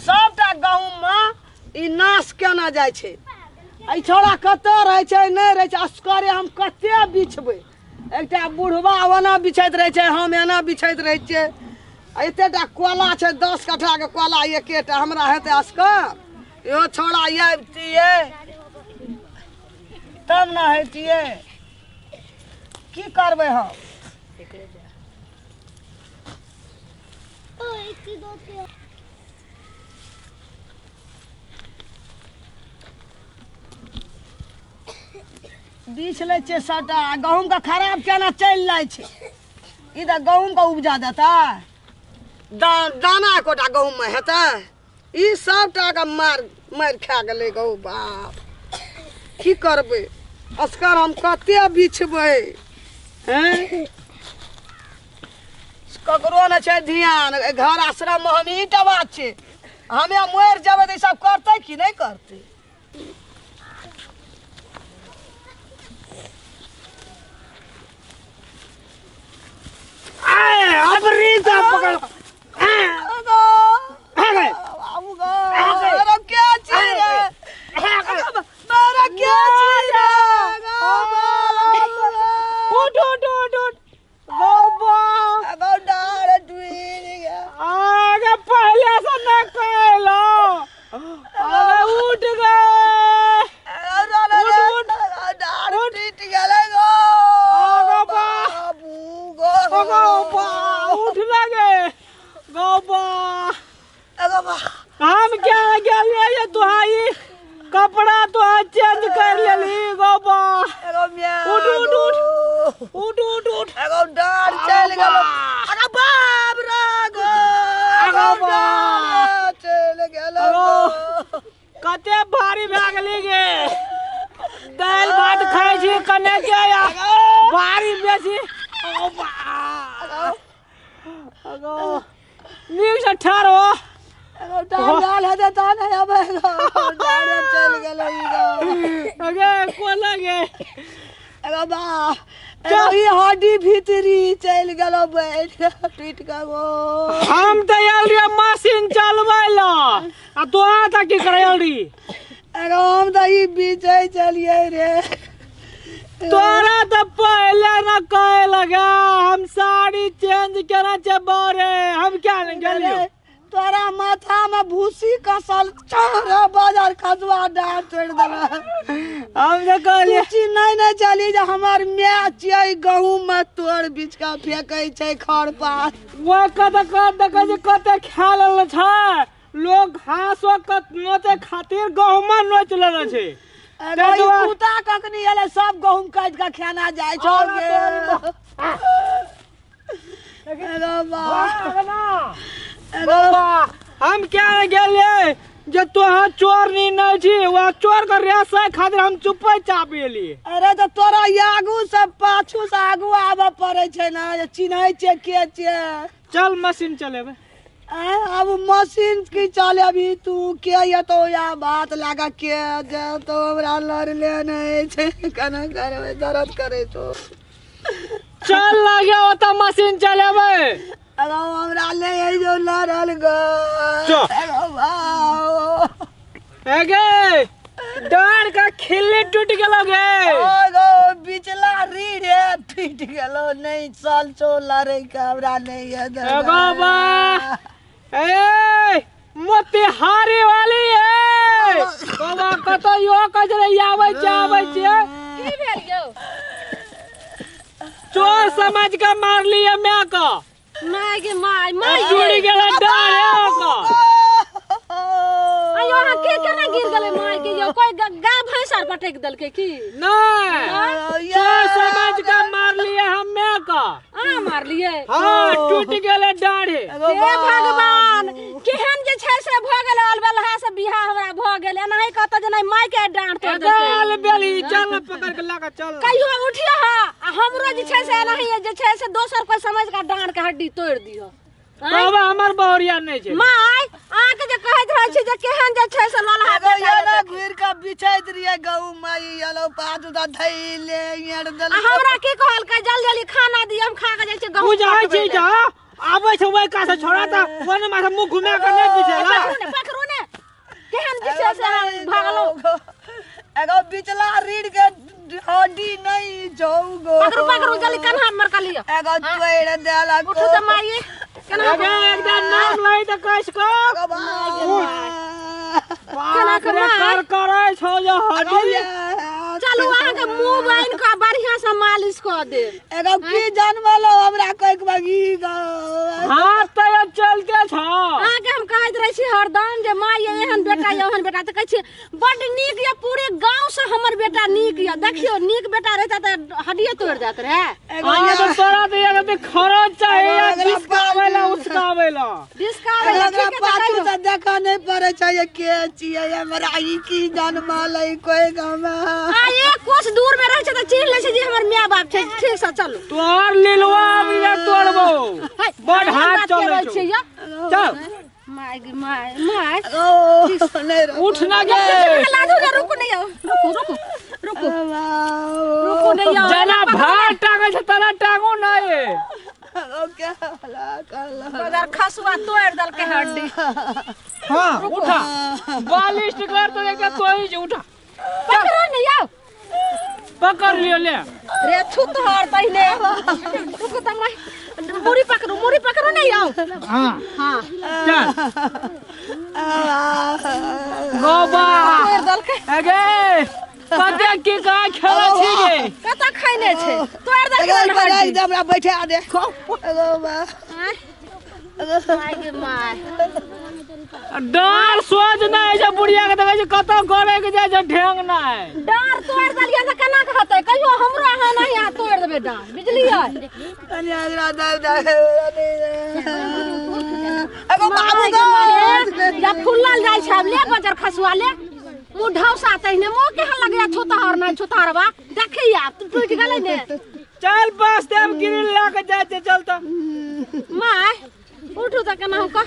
सबटा गहूँममे ई नाश केना जाइ छै। एहि छौड़ा कतऽ रहै छै नहि रहै छै, असगरे हम कते बिछबै। एकटा बुढ़बा ओना बिछैत रहै छै, हम एना बिछैत रहै छियै। एतेटा कोला छै, 10 कट्ठाके कोला एकेटा हमरा हेतै असगर। इहो छौड़ा आबितियै तब ने हेतियै। की करबै हम? बीछ लै छियै सबटा, आ गहूँमके खराब केना चलि जाइ छै। ई तऽ गहूँमके उपजा देतै, दाना एकोटा गहूँममे हेतै? ई सबटाके मारि खा गेलै गौ बाप। की करबै असगर हम कते बिछबै? हैं, ककरो नहि छै ध्यान। घर आश्रममे हम ई टा बात छै, हमे मरि जेबै तऽ ई सब करतै कि नहि करतै? पकड़ उठ उठ उठ उठ बाबा, आगे पहले से न कहलो, अरे उठ गए। उठ लगे बाबा। हम क्या गेलियै तुहाई कपड़ा तो चेंज कर लेली बाबा। उठ उठ उठ उठ उठ उठ, एगो डार चलि गेलो। अरे बाप रे गो, चलि गेलो। कते भारी भए गेली गे। दालि भात खाइ छी कने के भारी बेसी। नीक से ठाढ़ हो। डाल हेतै तहन नहि अबै। डार चलि गेलो। अगे कोना गे? एगो बा, ई हड्डी भीतरी चलि गेलो, बैठ टूटि गो। हम तऽ आयल रहियै मशीन चलबै लए, आ तोरा तऽ की करै आयल रही? एगो हम तऽ ई बिछै छलियै रे। तोरा तऽ पहिले न कहे लगा हम साड़ी चेंज केना छै बारे, हम क्या नहीं गेलियो। तोरा माथा में भूसी कसल छौ बाजार खसुआ डाँट तोड़ि देलक। हम जे कहलियै तू चिन्है नहि छली जे हमर माय छियै, गहूँम में तोड़ बीछ कऽ फेकै छै खर पात। वो कत कत देखै छै कते खा लेले छै लोग, घासो कत नोचै खातिर गहूँम नोच लेले छै। कुत्ता कखनी एलै सब गहूँम काटि कऽ खेना जाइ छौ गे। हम क्या गेलियै जे तोहाँ चोर नहीं छी, वह चोर के रेसै खातिर हम चुपे चाप एलियै। अरे तऽ तोरा आगू से पाछू से आगू आबऽ पड़ै छै ने, जे चिन्है छै के छियै। चल मशीन चलेबै। आब मशीन की चलेबी तू? के एतौ या बात लागा के जे तो हमरा लड़ले नहि छै, केना करबै, दर्द करै छौ। चल लगे ओतऽ मशीन चलेबै। अरे हमरा ले जो लड़ल गो। गे डार का खिल्ली टूट गेलो गे। गो बिचला रीढ़ टूट गेलो, नहीं चल छौ लड़ै के हमरा नहीं है। बाबा ए मोतिहारी वाली है बाबा, कतौ यो कहै छै आबै छै आबै छै। की भेल यौ? चोर समझ के मारलियै my के। My गे my, my जुड़ी गेलै डार ओकर। अयो अहाँ के केना गिर गेलै my के यौ? कोई गा भैंस आर पटकि देलकै की? नहीं, चोर समझ के मारलियै हम my के। अहाँ मारलियै? हाँ, टूट गेलै डाढ़े। हे भगवान, केहन जे छै से भऽ गेलै अलबलहा से बियाह हमरा भऽ गेल। एनाही कहतौ जे नहि my के डाँट तोड़ि देलकै। अलबेली चल पकड़ के लगा चल। कहियो उठियो हा, आ हमरो जे छै से एनाही जे छै से दोसर कोई समझ के डाँट के हड्डी तोड़ि दियो। बाबा हमर बहुरिया नहीं छै। My अहाँके जे कहैत रहै छी जे केहन जे छै से ललहा बेटा एना घुरि कऽ बिछैत रहियै गहूँम माई एलौ पाछू तऽ धैले येड़ देलकै। हमरा की कहलकै जल्दी जल्दी खाना दिअ, हम खा कऽ जाइ छी गहूँम बुझाइ छै कटबै जा लए। आबै छै ओहि कात से छोड़ा तऽ ओने माथे मुँह घुमा के नहि पूछेला। पकड़ू ने, पकड़ू ने, केहन जे छै से अहाँ भागलहुँ। एगो बिचला रीढ़ के हड्डी नहीं छौ गो। पकड़ू पकड़ू जल्दी, कन्हा हमर का लिअ। एगो तोड़ि देलक। उठू तऽ माई, केना एगे एकटा नाम लै तऽ कस कऽ केना बाप रे, कर करै छौ जे हड्डी। चलू अहाँके मुँह बान्हि कऽ बढ़िआँ से मालिश कऽ देब। एगो की जनमलो हमरा कहि बगी गो। हाथ तऽ चलते छौ। अहाँके हम कहैत रहै छी हरदम जे माँ ये एहन बेटा ये ओहन बेटा, तऽ कहै छी बड्ड नीक ये, पूरे गाँव से हमर बेटा नीक ये। देखियौ नीक बेटा रहिता तऽ हड्डिये तोड़ि जाइत रहै। आगे तो तोरा तऽ एक खरच चाही या बिस्काबै ला उसकाबै ला। बिस्काबै ला, एकरा ठीके तऽ पाछू कहियौ। से देखऽ नहि पड़ै छै ये के छियै हमरा, ई की जनमल है कोइ गाँवमे। आ एक कोस दूर में रहै छै तऽ चिन्ह लै छै जे हमर माय बाप छै। ठीक से चलू। तोहर लीलवा आब जे तोड़बौ, है, बड़ हाथ बात चलै के रहै छौ। छियै यौ। चल my गे my, my. ओ नहि रहो। उठ ना गे। लादू ने, रुकू नहीं यौ, रुकू रुकू रुकू रुकू नहीं यौ। जेना भार टांगै छै तेना टांगू नहि। ओ क्या करला। बगर खसुआ तोड़ि देलकै हड्डी। हाँ उठा, बालिष्ट कर तो एकटा तोही जे उठा। पकड़ो ने यौ। पकड़ लियो ले। रे छुतहर पहिने रुकू तऽ माय, मुड़ी पकड़ू, मुड़ी पकड़ू ने यौ। हाँ हाँ चल गोबा तोड़ि देलकै। अगे कते की कहाँ खेलै छी गे? कतऽ खैने छै, तोड़ि एगो देलकै पर हड्डी। हमरा बैठा दे एगो बा। आँय, my गे my. डाँर सोच नहि छै बुढ़िया के, देखै छै कतऽ गड़े के जाइ छै ढेंग नहि। डाँर तोड़ि देलियै तऽ केना के होतै? कहियो हमरो अहाँ नहि अहाँ तोड़ि देबै डाँर, बुझलियै? कनि एकरा दे दे एगो बाबू my go. गे my, या फुलल जाइ छै आब ले बजर खसुआ ले, मुँह ढौसा तहिने मुँह केहन लगैया छुतहर नहि छुतहरबा, देखी आब टूटि गेलै ने। चल बस देव गिरिल लए के जाइ छै, चल तऽ। My उठू तऽ केना कऽ।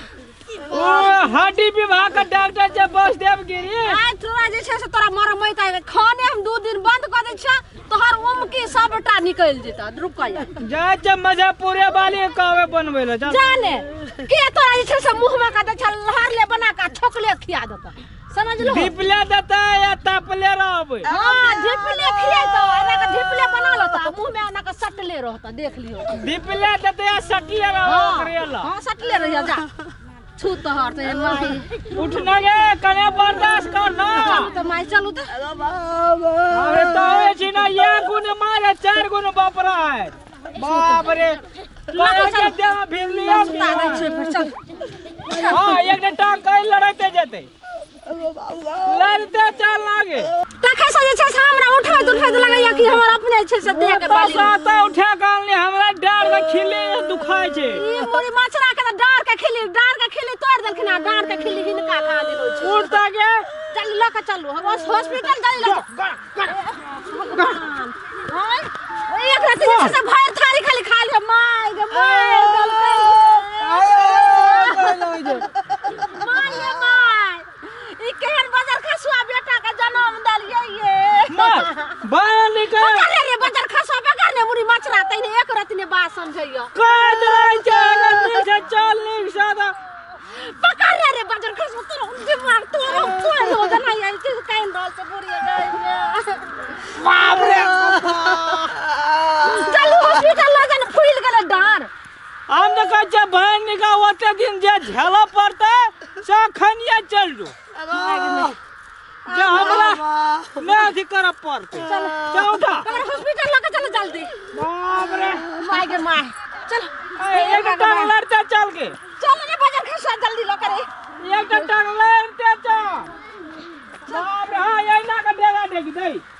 ओ हड्डी विभाग के डॉक्टर छै बस देव गिरी। आइ तोरा जे छै से तोरा मरमैत आबि खाने हम 2 दिन बंद कऽ दै छियै, तोहर उमकी सबटा निकलि जेतऽ। रुक जाइ छै मजबपुरे वाली कहबै बनबै लए, चल। जाने के तोरा जे छै से मुँह में कऽ दै छै लहर ले बना कऽ छोकले खिया देतऽ, समझलो? ढिपले देतै या तापले रहबै? हाँ ढिपले खिएतौ, एना कऽ ढिपले बना लेतऽ, मुँह में एना कऽ सटले रहतऽ, देख लियौ। ढिपले देतै या सटले रहबै ओकरे लए। हाँ सटले रहिया, जा छू तोहर तऽ माई। उठ ना गे, कने बर्दाश्त कर ना। चलू तऽ माई, चलू तऽ। एगो बाबू। अरे तो होय छी ना, एक गुण मारे 4 गुण बापरा है। बाप रे, के देह भिरलिया। सुता दै छियै फेर, चल। हाँ एकटा टांग कहीं लड़ाते जेतै, एगो बाबू गो। लड़ते चल लागे। तखन से जे छै से हमरा उठैत उठैत लगैया कि हमर अपने छै से देह के बाली। तो उठा के आनली, हमरा डाँर के खिल्ली दुखाइ छै। ई मुड़ी मछरा के तऽ डाँर के खिल्ली, डाँर के खिल्ली तोड़ि देलखिन आ डाँर के खिल्ली हिनका खा देलो छै। उठता के चल लऽ के चलू, हम हॉस्पिटल चलि लऽ। हाय, एक राति जे छै से भरि थारी खाली खा लिअ। My गे मारि देलकै। My गे my, ई केहन बजर खसुआ बेटा के जनम देलियै ये। मार बाहर निकल। पकड़ रे बजर खसुआ, पकड़ ने मुड़ी मछरा, तहिने एक राति ने बात समझैया। कहैत रहै छै अगर नीक से चल, नीक से तऽ पकड़ रे रे बजर खसुआ, तोरा दिमाग तोरा तोड़ दो जना आई छै काइन रहल छै बुढ़िया गाय। बाप रे, चलू हॉस्पिटल लऽ जाने, फूलि गेलै डाँर। हम तऽ कहै छियै बहन निका ओते दिन जे झेलऽ पड़तै से अखनिये चल जो, जे हमरा नहि अथी करऽ पड़तै। चल उठा, हॉस्पिटल लऽ के चलो जल्दी। बाप रे my गे my, चल एक टांग लड़ते चल के। चल रे बजर खसुआ जल्दी लऽ के रे। एक टांग लड़ते चल। बाप रे, हाँ एना के डेगा डेगी दै।